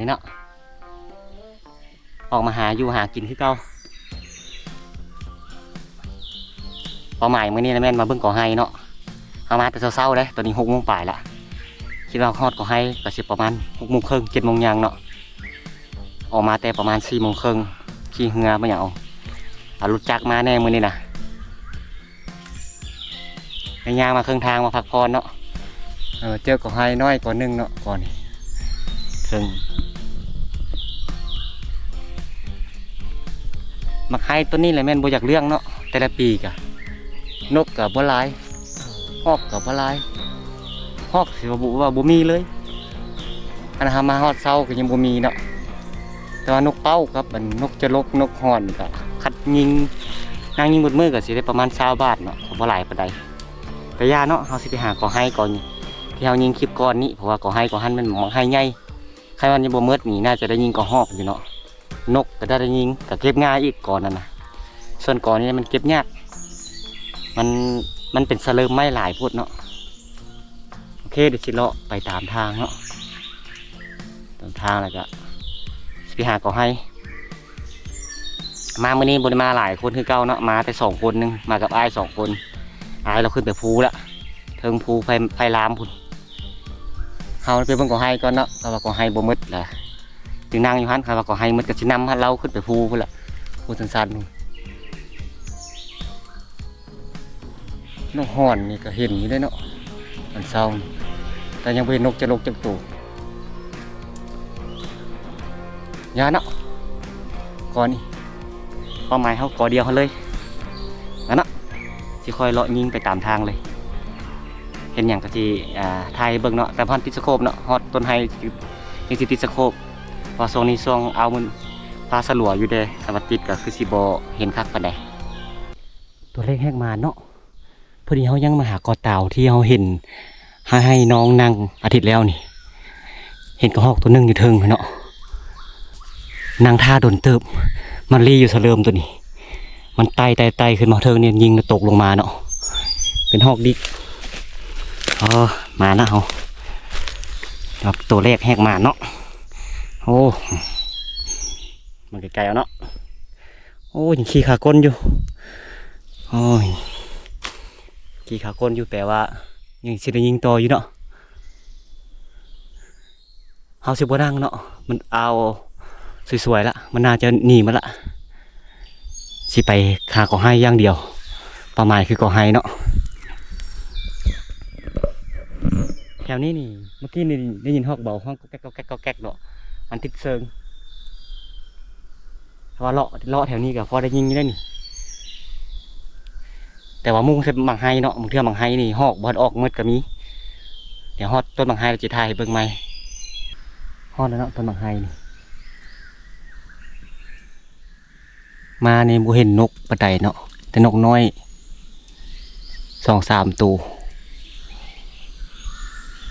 ນີ້ເນາະ ອອກມາຫາຢູ່ຫາກິນຄືເກົ່າ. ເປົ້າໝາຍມື້ນີ້ນະແມ່ນມາເບິ່ງກໍໄຮ່ເນາະ. ເຮົາມາແຕ່ເຊົ້າໆເດ້ ຕອນນີ້ຫົກໂມງປາຍລະ. ຄິດວ່າຮອດກໍໄຮ່ກໍຊິປະມານຫົກໂມງເຄິ່ງ ເຈັດໂມງຍ່າງເນາະ. ອອກມາແຕ່ປະມານສີ່ໂມງເຄິ່ງ ຂີ່ເຮືອມາຫຍັງເອົາ ເອົາລົດຈັກມາແດ່ມື້ນີ້ນະ. ໄດ້ຍ່າງມາເຄິ່ງທາງມາພັກຜ່ອນເນາະ. ເອີ ເຈີກໍໄຮ່ນ້ອຍກໍໜຶ່ງເນາະ ກໍນີ້ເທິງ. ໝາກໄຮ່ຕົ້ນນີ້ແຫຼະແມ່ນບໍ່ຢາກເລື່ອງເນາະ. ແຕ່ລະປີກະນົກກະບໍ່ຫຼາຍ ຮອກກະບໍ່ຫຼາຍ ຮອກຊິວ່າບໍ່ ວ່າບໍ່ມີເລີຍ. ອັນເຮົາມາຮອດເຊົ້າກໍຍັງບໍ່ມີເນາະ. ແຕ່ວ່ານົກເປົ້າກັບອັນນົກຈະລົກ ນົກຮ່ອນນີ້ກະຄັດຍິງ ນາງຍິງເບິດມື້ກໍຊິໄດ້ປະມານຊາວບາດເນາະ ກໍບໍ່ຫຼາຍປານໃດ. ແຕ່ຢ່າເນາະ ເຮົາຊິໄປຫາກໍໄຮ່ກ່ອນ ທີ່ເຮົາຍິງຄລິບກ່ອນນີ້ ເພາະວ່າກໍໄຮ່ກໍຫັ້ນແມ່ນໝາກໄຮ່ໃຫຍ່. ໄຂ່ມັນຍັງບໍ່ໝົດນີ້ ໜ້າຈະໄດ້ຍິງກະຮອກຢູ່ເນາະ. ນົກກໍໄດ້ຍິງ ກໍເກັບງ່າຍອີກກໍນັ້ນນະ. ສ່ວນກໍນີ້ມັນເກັບຍາກ ມັນ ມັນເປັນສະເຫຼີມໄມ້ຫຼາຍໂພດເນາະ. ໂອເຄ ດຽວຊິເລາະໄປຕາມທາງເນາະ ຕາມທາງແລ້ວກະຊິໄປຫາກໍໄຮ່. ມາມື້ນີ້ບໍ່ໄດ້ມາຫຼາຍຄົນຄືເກົ່າເນາະ ມາແຕ່ສອງຄົນໜຶ່ງ ມາກັບອ້າຍສອງຄົນ. ອ້າຍລາວຂຶ້ນໄປພູລະ ເທິງພູໄຟ ໄຟລາມພຸ້ນ. ເຮົາໄປເບິ່ງກໍໄຮ່ກ່ອນເນາະ ເພາະວ່າກໍໄຮ່ບໍ່ໝົດລະ ຈຶ່ງນັ່ງຢູ່ຫັ້ນ. ຄັນວ່າກໍໄຮ່ໝົດກໍຊິນຳລາວຂຶ້ນໄປພູພຸ້ນລະ ພູຊັນໆພຸ້ນ. ນົກຮ່ອນນີ້ກໍເຫັນຢູ່ເດ້ເນາະ ອັນເຊົ້ານີ້ ແຕ່ຍັງບໍ່ເຫັນນົກຈະລົກຈັກໂຕ. ຢ່າເນາະ ກໍນີ້ ເປົ້າໝາຍເຮົາກໍດຽວເຮົາເລີຍ. ອັນນະ ຊິຄ່ອຍເລາະຍິງໄປຕາມທາງເລີຍ. ເຫັນຫຍັງກໍຊິ ອ່າ ຖ່າຍໃຫ້ເບິ່ງເນາະ ແຕ່ບໍ່ທັນຕິດສະໂຄບເນາະ. ຮອດຕົ້ນໄຮ່ຈຶ່ງຊິຕິດສະໂຄບ ເພາະວ່າຊ່ວງນີ້ຊ່ວງອ້າວມື້ ຟ້າສະຫຼົວຢູ່ເດ້. ຖ້າວ່າຕິດກໍຄືຊິບໍ່ເຫັນຄັກປານໃດ. ຕົວແລກແຮກມາເນາະ. ພໍດີເຮົາຍັງມາຫາກໍຕາວທີ່ເຮົາເຫັນ ໃຫ້ນ້ອງນັ່ງອາທິດແລ້ວນີ້ ເຫັນກະຮອກຕົວໜຶ່ງຢູ່ເທິງເນາະ. ນັ່ງຖ້າດົນເຕີບ ມັນລີ້ຢູ່ສະເຫຼີມຕົວນີ້ ມັນໄຕ່ໆໆຂຶ້ນມາເທິງນີ້ ຍິງແລ້ວຕົກລົງມາເນາະ ເປັນຮອກດິກ. ເອີ ມາລະເຮົາ ໂຕແລກແຮກມາເນາະ. ໂອ້ ມັນໄກໆເອົາເນາະ. ໂອ້ ຍັງຂີ່ຂາກົ້ນຢູ່. ໂອ້ຍ ຂີ່ຂາກົ້ນຢູ່ ແປວ່າຍັງຊິໄດ້ຍິງຕໍ່ຢູ່ເນາະ. ເຮົາຊິບໍ່ນັ່ງເນາະ ມັນອ້າວສວຍໆລະ ມັນໜ້າຈະໜີໝົດລະ. ຊິໄປຫາກໍໄຮ່ຢ່າງດຽວ ເປົ້າໝາຍຄືກໍໄຮ່ເນາະ. ແຖວນີ້ນີ້ ເມື່ອກີ້ນີ້ໄດ້ຍິນຮອກເບົາຮ້ອງ ກອກແກກ ກອກແກກ ກອກແກກເນາະ ມັນຕິດເຊີງ. ວ່າເລາະ ເລາະແຖວນີ້ກໍພໍໄດ້ຍິງຢູ່ເດ້ນີ້ ແຕ່ວ່າມຸ່ງໃສ່ໝາກໄຮ່ເນາະ. ບາງເທື່ອໝາກໄຮ່ນີ້ຮອກບໍ່ທັນອອກໝົດກໍມີ. ດຽວຮອດຕົ້ນໝາກໄຮ່ແລ້ວຊິຖ່າຍໃຫ້ເບິ່ງໃໝ່. ຮອດແລ້ວເນາະ ຕົ້ນໝາກໄຮ່ນີ້. ມານີ້ບໍ່ເຫັນນົກປານໃດເນາະ ແຕ່ນົກນ້ອຍສອງສາມໂຕ.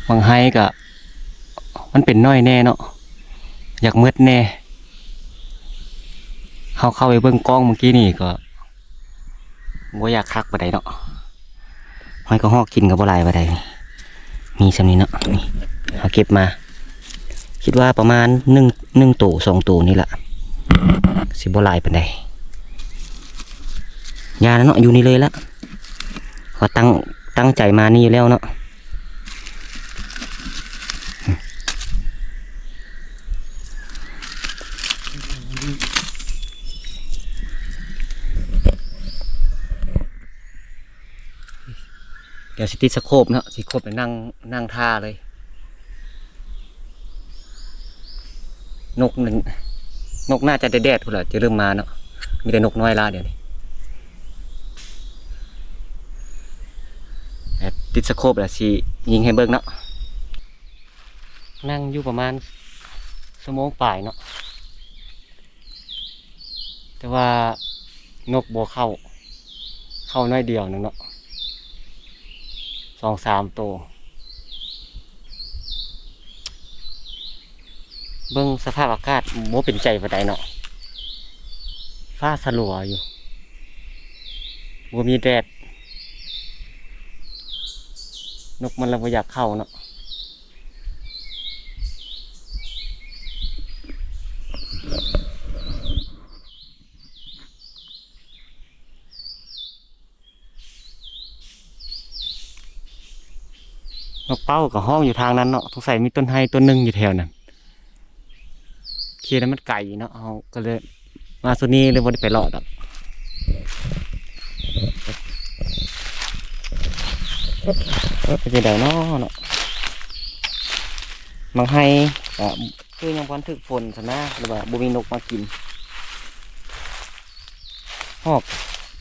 ໝາກໄຮ່ກະມັນເປັນໜ້ອຍແນ່ເນາະ ຢາກໝົດແນ່. ເຮົາເຂົ້າໄປເບິ່ງກ້ອງມື້ກີ້ນີ້ກໍບໍ່ຢາກຄັກປານໃດເນາະ. ຫອຍກະຮອກກິນກໍບໍ່ຫຼາຍປານໃດ ມີສ່ຳນີ້ເນາະ. ນີ້ເຮົາເກັບມາ ຄິດວ່າປະມານໜຶ່ງ ໜຶ່ງໂຕສອງໂຕນີ້ລະ ຊິບໍ່ຫຼາຍປານໃດ. ຢ່າລະເນາະ ຢູ່ນີ້ເລີຍລະ ເຮົາຕັ້ງ ຕັ້ງໃຈມານີ້ຢູ່ແລ້ວເນາະ. ດຽວຊິຕິດສະໂຄບເນາະ ຊິຄົບໄປນັ່ງ ນັ່ງທ່າເລີຍ. ນົກນັ້ນ ນົກໜ້າຈະແດດໆພຸ້ນລະ ຈະເລີ່ມມາເນາະ. ມີແຕ່ນົກນ້ອຍລະດຽວນີ້. ແບບຕິດສະໂຄບລະຊິຍິງໃຫ້ເບິ່ງເນາະ. ນັ່ງຢູ່ປະມານຊົ່ວໂມງປາຍເນາະ ແຕ່ວ່ານົກບໍ່ເຂົ້າ ເຂົ້າໜ້ອຍດຽວໜຶ່ງເນາະ ສອງສາມໂຕ. ເບິ່ງສະພາບອາກາດບໍ່ເປັນໃຈປານໃດເນາະ ຟ້າສະຫຼົວຢູ່ ບໍ່ມີແດດ ນົກມັນລະບໍ່ຢາກເຂົ້າເນາະ. ນົກເປົ້າກໍຮ້ອງຢູ່ທາງນັ້ນເນາະ, ສົງໄສມີຕົ້ນໄຮຕົ້ນໜຶ່ງຢູ່ແຖວນັ້ນ. ເຂດນັ້ນມັນໄກເນາະ, ເຮົາກໍເລີຍມາໂຊນນີ້ ເລີຍບໍ່ໄດ້ໄປເລາະດອກ. ເປັນຈັ່ງໃດເນາະ ເນາະ, ບາງໄຮ່ກໍຄືຍັງບໍ່ທັນຖືກຝົນຊັ້ນນະ ຫຼືວ່າບໍ່ມີນົກມາກິນ. ຮອກ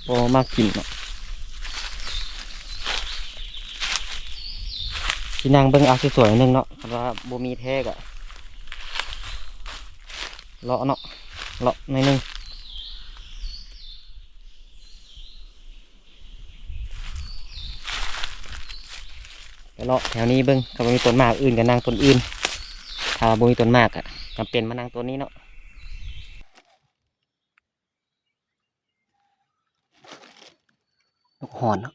ບໍ່ມາກິນເນາະ. ຊິນັ່ງເບິ່ງເອົາສວຍໆໜຶ່ງເນາະ, ຄັນວ່າບໍ່ມີແທ້ກໍເລາະເນາະ, ເລາະໜ້ອຍໜຶ່ງ. ໄປເລາະແຖວນີ້ເບິ່ງ, ຄັນວ່າມີຕົ້ນໝາກອື່ນກໍນັ່ງຕົ້ນອື່ນ, ຖ້າວ່າບໍ່ມີຕົ້ນໝາກກໍຈຳເປັນມານັ່ງຕົ້ນນີ້ເນາະ. ນົກຮ້ອນເນາະ.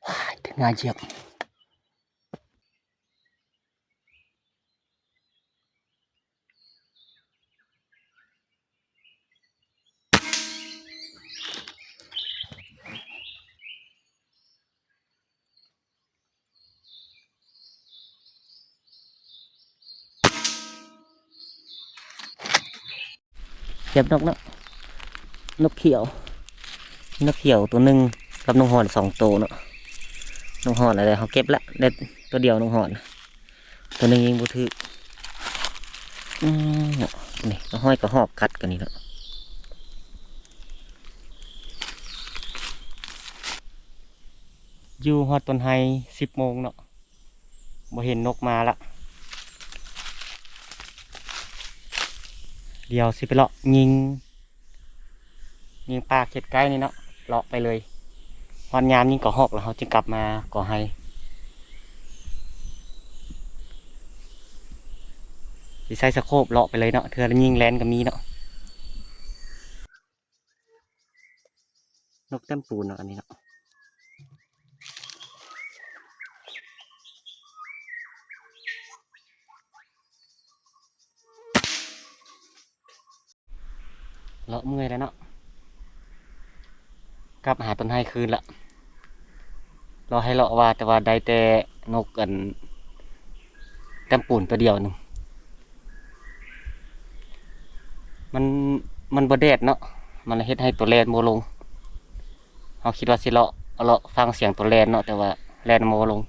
ວ້າຍ ເຖິງງາຢຽບ. ເກັບນົກເນາະ, ນົກຂຽວ, ນົກຂຽວໂຕໜຶ່ງກັບນົກຮ້ອນສອງໂຕເນາະ. ນົກຮ້ອນອະໄລ ເຮົາເກັບລະ ໄດ້ໂຕດຽວນົກຮ້ອນ. ຕົວໜຶ່ງຍິງບໍ່ຖືກ. ອືມ ເນາະ ນີ້ກໍຫ້ອຍກະຮອກກັດກັນນີ້ເນາະ. ຢູ່ຮອດຕົ້ນໄຮສິບໂມງເນາະ, ບໍ່ເຫັນນົກມາລະ. ດຽວຊິໄປເລາະຍິງ ຍິງປາເຂດໃກ້ນີ້ເນາະ, ເລາະໄປເລີຍ. ຮອດຍາມຍິງກະຮອກແລ້ວ ເຮົາຈຶ່ງກັບມາກໍໄຮ. ຊິໃຊ້ສະໂຄບເລາະໄປເລີຍເນາະ, ເທື່ອລະຍິງແລ່ນກໍມີເນາະ. ນົກແຕ້ມປູນເນາະ ອັນນີ້ເນາະ. ເລາະເມື່ອຍແລ້ວເນາະ, ກັບຫາຕົ້ນໄຮຄືນລະ. ເລາະໃຫ້ເລາະວ່າ ແຕ່ວ່າໄດ້ແຕ່ນົກອັນ ແຕ້ມປູນຕົວດຽວໜຶ່ງ. ມັນ ມັນບໍ່ແດດເນາະ, ມັນເຮັດໃຫ້ຕົວແລ່ນບໍ່ລົງ. ເຮົາຄິດວ່າຊິເລາະ ເລາະຟັງສຽງຕົວແລ່ນເນາະ, ແຕ່ວ່າແລ່ນບໍ່ລົງ.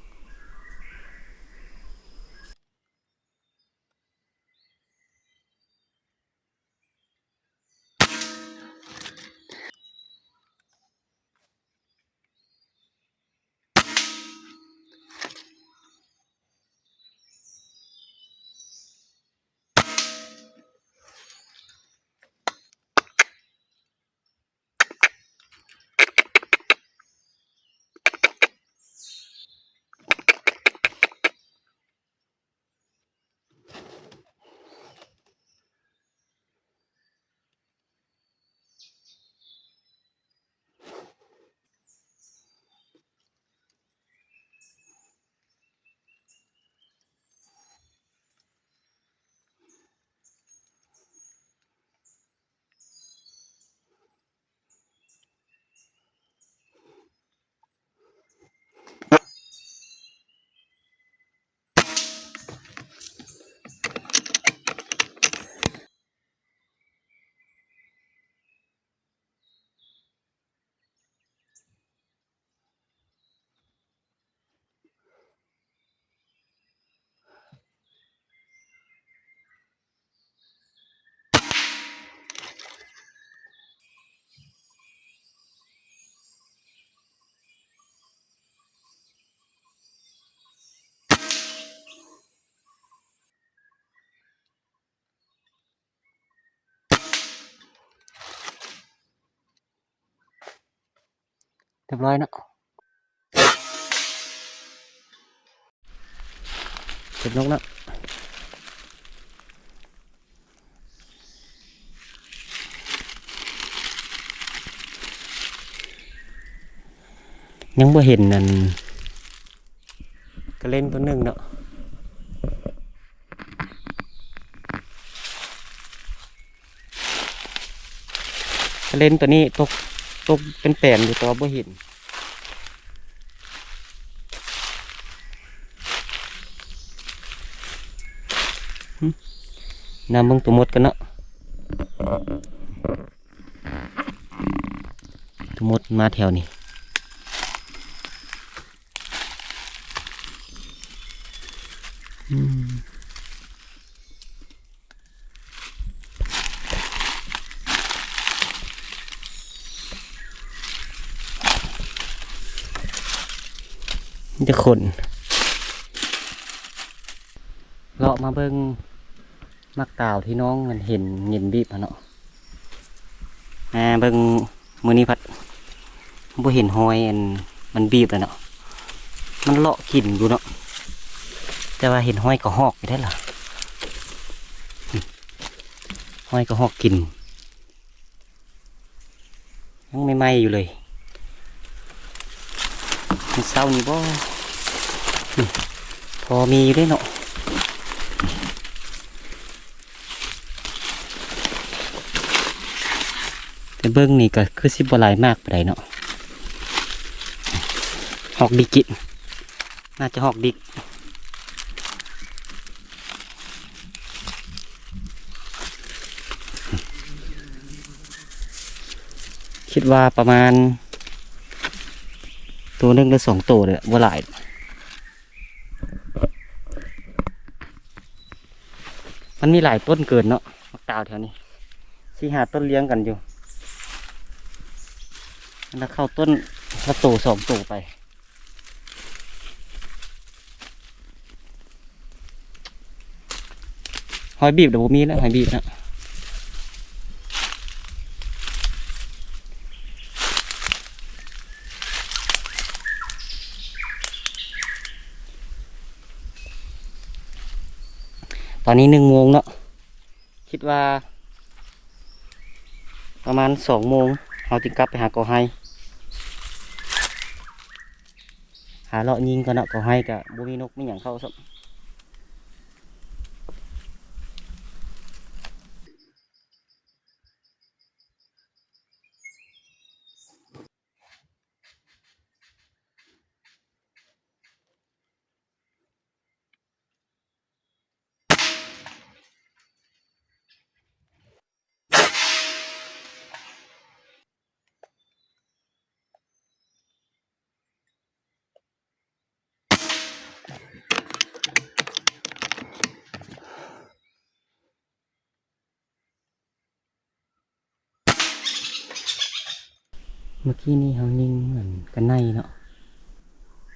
ຮຽບຮ້ອຍເນາະ, ເກັບນົກເນາະ. ຍັງບໍ່ເຫັນອັນກະເລັນຕົວໜຶ່ງເນາະ. ເຕັນໂຕນີ້ຕົກ ຕົກເປັນແປນຢູ່ ແຕ່ວ່າບໍ່ເຫັນ. ນຳເບິ່ງໂຕມົດກັນເນາະ. ໂຕມົດມາແຖວນີ້. ອືມ ມີແຕ່ຄົນ ເລາະມາເບິ່ງໝາກຕາວທີ່ນ້ອງມັນເຫັນ ເຫັນບີບຫັ້ນເນາະ. ອ່າ ເບິ່ງ ມື້ນີ້ພັດບໍ່ເຫັນຮອຍອັນມັນບີບແລ້ວເນາະ. ມັນເລາະກິນຢູ່ເນາະ ແຕ່ວ່າເຫັນຮອຍກະຮອກຢູ່ເດ້ລະ. ຮອຍກະຮອກກິນ ຍັງໃໝ່ໆຢູ່ເລີຍ. ມື້ເຊົ້ານີ້ບໍ່ ພໍມີຢູ່ເດ້ເນາະ. ແຕ່ເບິ່ງນີ້ກະຄືຊິບໍ່ຫຼາຍໝາກປານໃດເນາະ. ຮອກດິກກິນ ໜ້າຈະຮອກດິກ. ຄິດວ່າປະມານໂຕໜຶ່ງຫຼືສອງໂຕເດີ ບໍ່ຫຼາຍ. ມັນມີຫຼາຍຕົ້ນເກີນເນາະ ໝາກຕາວແຖວນີ້ ສີ່ຫ້າຕົ້ນລຽງກັນຢູ່ ແລ້ວເຂົ້າຕົ້ນລະໂຕສອງໂຕໄປ. ຮອຍບີບດອກ ບໍ່ມີແລ້ວ ຮອຍບີບນະ. ຕອນນີ້ໜຶ່ງໂມງເນາະ ຄິດວ່າປະມານສອງໂມງ ເຮົາຈຶ່ງກັບໄປຫາກໍໄຮ່ ຫາເລາະຍິງກ່ອນເນາະ. ກໍໄຮ່ກະບໍ່ມີນົກມີຫຍັງເຂົ້າຊ້ຳ. ເມື່ອກີ້ນີ້ເຮົາຍິງອັນກະໄນເນາະ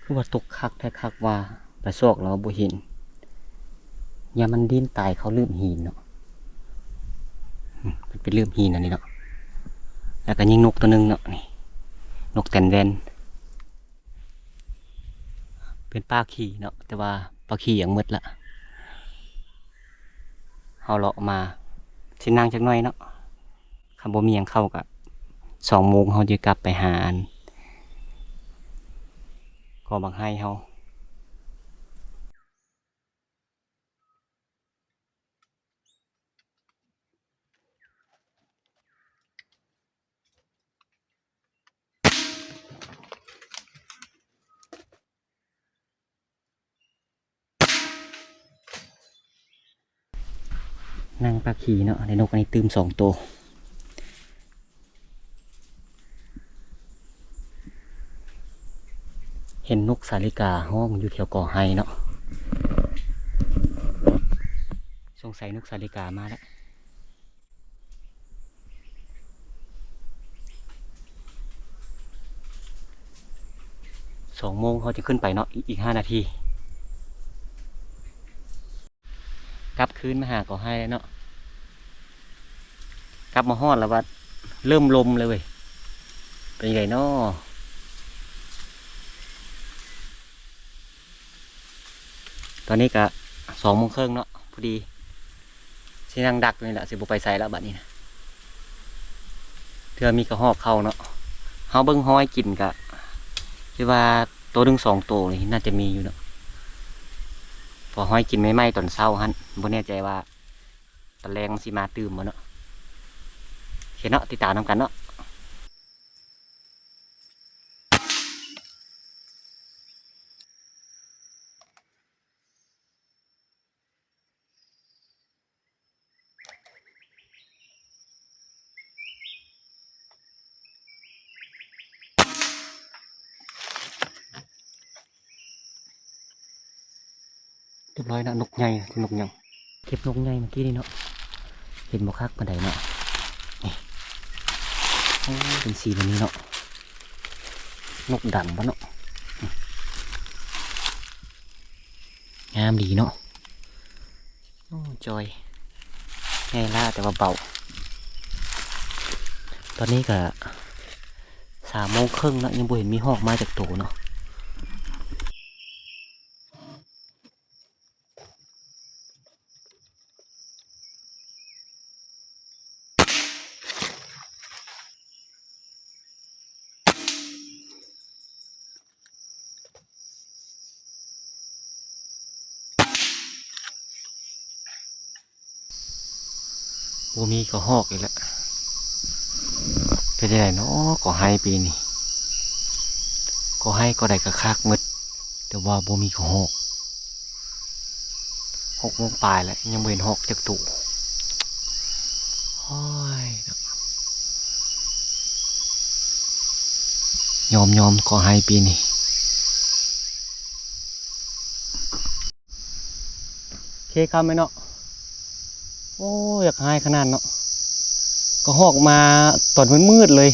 ຄືວ່າຕົກຄັກແທ້ຄັກວ່າ ໄປຊອກແລ້ວບໍ່ເຫັນ ຢ້ານມັນດີ້ນຕາຍເຂົ້າລືບຫີນເນາະ. ອືມ ມັນເປັນລືບຫີນອັນນີ້ເນາະ. ແລ້ວກະຍິງນົກໂຕໜຶ່ງເນາະ ນີ້ ນົກແຕ່ນແວ່ນ ເປັນປາຂີ້ເນາະ ແຕ່ວ່າປາຂີ້ຫຍັງໝົດລະ. ເຮົາເລາະມາຊິນັ່ງຈັກໜ້ອຍເນາະ ຄັນບໍ່ມີຫຍັງເຂົ້າກະສອງໂມງເຮົາຈະກັບໄປຫາອັນ ກໍບັກໄຮເຮົາ. ນັ່ງປາຂີ້ເນາະ ໄດ້ນົກອັນນີ້ຕື່ມສອງໂຕ. ເຫັນນົກສາລິກາຮ້ອງຢູ່ແຖວກໍໄຮ່ເນາະ. ສົງໄສນົກສາລິກາມາແລ້ວ. ສອງໂມງເຮົາຈະຂຶ້ນໄປເນາະ ອີກ ອີກຫ້ານາທີ ກັບຄືນມາຫາກໍໄຮ່ແລ້ວເນາະ. ກັບມາຮອດແລ້ວວ່າເລີ່ມລົມເລີຍເວີຍ ເປັນຈັ່ງໃດເນາະ? ຕອນນີ້ກະສອງໂມງເຄິ່ງເນາະ ພໍດີຊິນັ່ງດັກຢູ່ນີ້ແຫຼະ ຊິບໍ່ໄປໃສແລ້ວບາດນີ້ນະ ເທື່ອມີກະຮອກເຂົ້າເນາະ. ເຮົາເບິ່ງຮອຍກິນກະ ຄືວ່າໂຕໜຶ່ງສອງໂຕນີ້ໜ້າຈະມີຢູ່ເນາະ ເພາະຮອຍກິນໃໝ່ໆຕອນເຊົ້າຫັ້ນ ບໍ່ແນ່ໃຈວ່າຕອນແລງມັນຊິມາຕື່ມບໍ່ເນາະ. ໂອເຄເນາະ ຕິດຕາມນຳກັນເນາະ. ຮຽບຮ້ອຍເນາະ ນົກໃຫຍ່ ນົກຫຍັງ ເກັບນົກໃຫຍ່ເມື່ອກີ້ນີ້ເນາະ ເຫັນບໍ່ຄັກປານໃດເນາະ ນີ້ ໂອ້ ເປັນສີແບບນີ້ເນາະ ນົກດຳບໍ່ເນາະ ງາມດີເນາະ ໂອ້ ຈອຍ ໃຫຍ່ຫຼ້າແຕ່ວ່າເບົາ ຕອນນີ້ກະສາມໂມງເຄິ່ງເນາະ ຍັງບໍ່ເຫັນມີຮອກມາຈັກໂຕເນາະ. ບໍ່ມີກະຮອກອີກແລ້ວ ເປັນຈັ່ງໃດເນາະ ກະໄຮ່ປີນີ້ ກະໄຮ່ກະໄດ້ກະຄັກໝົດ ແຕ່ວ່າບໍ່ມີກະຮອກ ຫົກໂມງປາຍແລ້ວ ຍັງບໍ່ເຫັນຮອກຈັກໂຕ ໂອ້ຍ ຍອມໆ ກະໄຮ່ປີນີ້. ເຄຄຳແມ່ນເນາະ ໂອ້ ຢາກຮ້າຍຂະໜາດເນາະ ກະຮອກມາຕອນມືດໆເລີຍ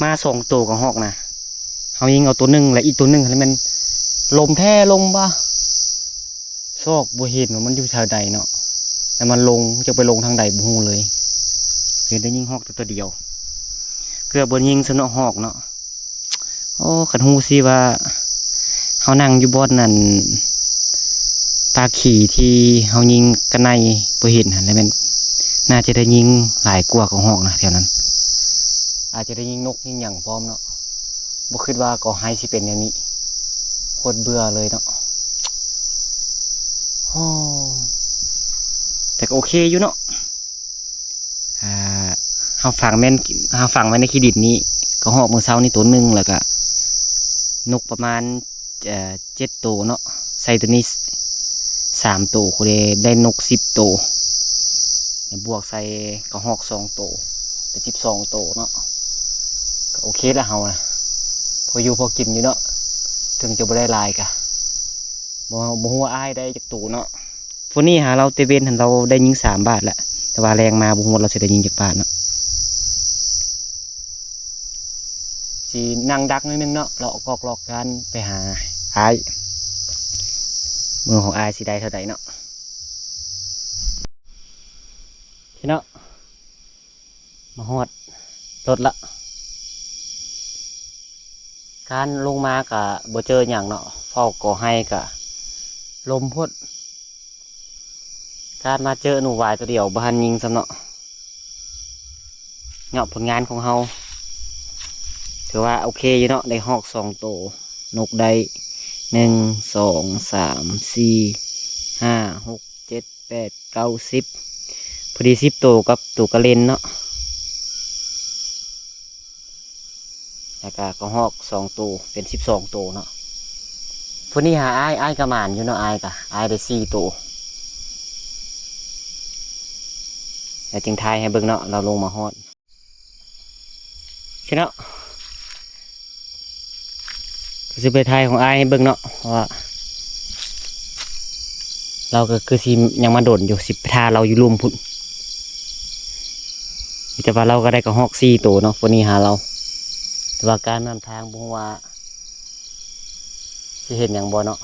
ມາສອງໂຕກະຮອກນະ ເຮົາຍິງເອົາໂຕໜຶ່ງ ແລະ ອີກໂຕໜຶ່ງຫັ້ນແມ່ນລົມແທ້ລົມວ່າ ຊອກບໍ່ເຫັນວ່າມັນຢູ່ແຖວໃດເນາະ ແລ້ວມັນລົງ ຈັກໄປລົງທາງໃດບໍ່ຮູ້ເລີຍ ເຫັນແຕ່ຍິງຮອກແຕ່ໂຕດຽວ ເກືອບບໍ່ຍິງຊະເນາະຮອກເນາະ. ໂອ້ ຄັນຮູ້ຊິວ່າເຮົານັ່ງຢູ່ບ່ອນນັ້ນ ປາກຂີ້ທີ່ເຮົາຍິງກະໄນບໍ່ເຫັນຫັ້ນແຫຼະ ແມ່ນໜ້າຈະໄດ້ຍິງຫຼາຍກວ່າກະຮອກນະແຖວນັ້ນ ອາດຈະໄດ້ຍິງນົກຍິງຫຍັງພ້ອມເນາະ ບໍ່ຄິດວ່າກະໄຮ່ຊິເປັນແນວນີ້ ໂຄດເບື່ອເລີຍເນາະ ໂອ້ ແຕ່ກະໂອເຄຢູ່ເນາະ. ອ່າ ເຮົາຝັງແມ່ນ ເຮົາຝັງໄວ້ໃນຂີ້ດິນນີ້ ກະຮອກມື້ເຊົ້ານີ້ໂຕໜຶ່ງ ແລ້ວກະນົກປະມານ ເອີ ເຈັດໂຕເນາະ ໃສ່ໂຕນີ້ສາມໂຕ ໂຄເດ ໄດ້ນົກສິບໂຕ ບວກໃສ່ກະຮອກສອງໂຕ ເປັນສິບສອງໂຕເນາະ ກະໂອເຄລະເຮົານະ ພໍຢູ່ພໍກິນຢູ່ເນາະ ເຖິງຈະບໍ່ໄດ້ຫຼາຍກະ ບໍ່ ບໍ່ຮູ້ວ່າອ້າຍໄດ້ຈັກໂຕເນາະ. ມື້ນີ້ຫາລາວແຕ່ເວັນຫັ້ນລາວໄດ້ຍິງສາມບາດແລ້ວ ແຕ່ວ່າແລງມາບໍ່ຮູ້ວ່າລາວຊິໄດ້ຍິງຈັກບາດເນາະ ຊິນັ່ງດັກໜ້ອຍໜຶ່ງເນາະ ເລາະກອກລອກການໄປຫາອ້າຍ ເບິ່ງຂອງອ້າຍຊິໄດ້ເທົ່າໃດເນາະ ພີ່ເນາະ. ມາຮອດລົດລະ ການລົງມາກະບໍ່ເຈີຫຍັງເນາະ ເຝົ້າກະໄຮ່ກະລົມໂພດ ການມາເຈີໜູຫວາຍໂຕດຽວບໍ່ທັນຍິງຊ້ຳເນາະ ເນາະ ຜົນງານຂອງເຮົາ ຖືວ່າໂອເຄຢູ່ເນາະ ໄດ້ຮອກສອງໂຕ ນົກໄດ້ ໜຶ່ງ ສອງ ສາມ ສີ່ ຫ້າ ຫົກ ເຈັດ ແປດ ເກົ້າ ສິບ ພໍດີສິບໂຕກັບໂຕກະເລັນເນາະ ແລ້ວກະກະຮອກສອງໂຕ ເປັນສິບສອງໂຕເນາະ ຜູ້ນີ້ຫາອ້າຍ ອ້າຍກະໝານຢູ່ເນາະ ອ້າຍກະ ອ້າຍໄດ້ສີ່ໂຕ ແລ້ວຈຶ່ງຖ່າຍໃຫ້ເບິ່ງເນາະ ລາວລົງມາຮອດ. ໂອເຄເນາະ ກະຊິໄປຖ່າຍຂອງອ້າຍໃຫ້ເບິ່ງເນາະ ເພາະວ່າລາວກະຄືຊິຍັງມາດົນຢູ່ ຊິໄປຖ້າລາວຢູ່ລຸ່ມພຸ້ນ ມີແຕ່ວ່າລາວກະໄດ້ກະຮອກສີ່ໂຕເນາະ ຜູ້ນີ້ຫາລາວ ແຕ່ວ່າການນຳທາງບໍ່ຮູ້ວ່າຊິເຫັນຫຍັງບໍ່ເນາະ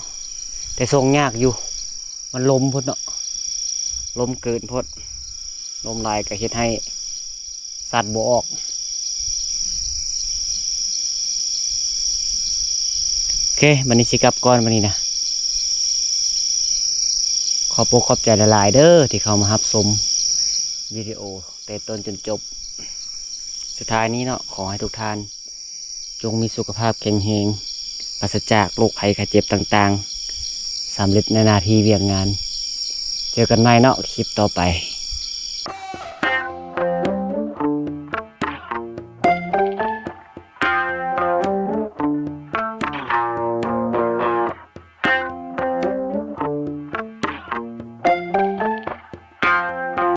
ແຕ່ສົ່ງຍາກຢູ່ ມັນລົມໂພດເນາະ ລົມເກີນໂພດ ລົມຫຼາຍກະເຮັດໃຫ້ສັດບໍ່ອອກ ໂອເຄ ບາດນີ້ຊິກັບກ່ອນ ບາດນີ້ນະ ຂອບອົກຂອບໃຈຫຼາຍໆເດີ ທີ່ເຂົ້າມາຮັບຊົມວິດີໂອແຕ່ຕົ້ນຈົນຈົບ ສຸດທ້າຍນີ້ເນາະ ຂໍໃຫ້ທຸກທ່ານ ຈົ່ງມີສຸຂະພາບແຂງແຮງ ປາສະຈາກໂລກໄພໄຂ້ເຈັບຕ່າງໆ ສຳເລັດໃນໜ້າທີ່ວຽກງານ ເຈີກັນໃໝ່ເນາະ ຄລິບຕໍ່ໄປ.